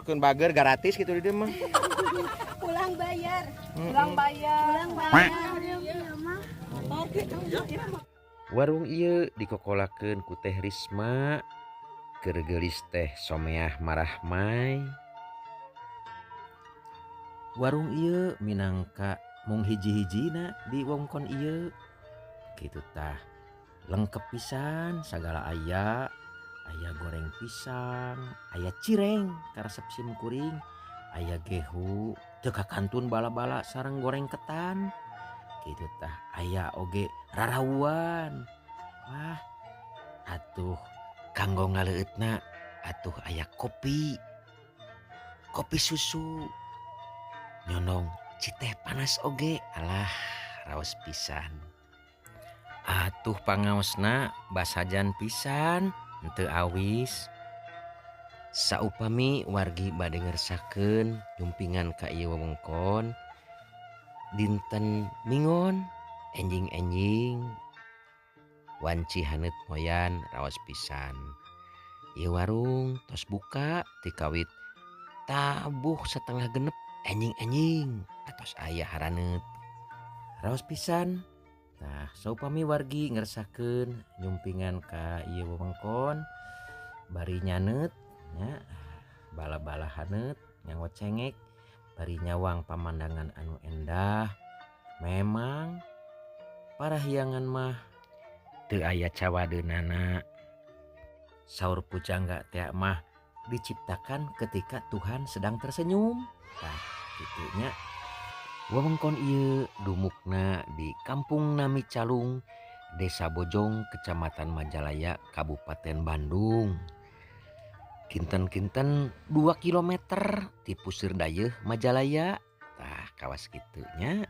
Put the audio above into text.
Ngelaporkeun bager gratis gitu di dieu mah. Pulang bayar. Pulang bayar. Pulang bayar. Warung ieu dikokolakeun ku Teh Risma, keur geulis teh someah marahmai. Warung ieu minangka mung hiji-hijina di wewengkon ieu. Kitu tah, lengkep pisan sagala aya, aya goreng pisang, aya cireng karesep sim kuring, aya gehu teu kakantun bala-bala sareng goreng ketan. Kitu tah, aya oge rarawuan. Wah, atuh kanggo ngaleueutna atuh aya kopi. Kopi susu. Nyonong citeh panas oge, alah raos pisan. Atuh pangaosna basajan pisan henteu awis. Saupami wargi bade ngersakeun nyumpingan ka ieu wewengkon dinten Minggon enjing-enjing wanci haneut moyan raos pisan. Ieu warung tos buka ti kawit tabuh 5.30 enjing-enjing atos aya haraneut. Raos pisan. Tah, saupami wargi ngersakeun nyumpingan ka ieu wewengkon bari nyaneut nya, bala-bala haneut nganggo cengek bari nyawang pamandangan anu endah. Memang parahyangan mah teu aya cawadeunana. Saur pujangga teh mah diciptakan ketika Tuhan sedang tersenyum. Tah, kitu nya. Wewengkon ieu dumukna di Kampung Nami Calung, Desa Bojong, Kecamatan Majalaya, Kabupaten Bandung. Kinten-kinten 2 kilometer ti Puseur Dayeuh Majalaya. Tah, kawas kitu nya.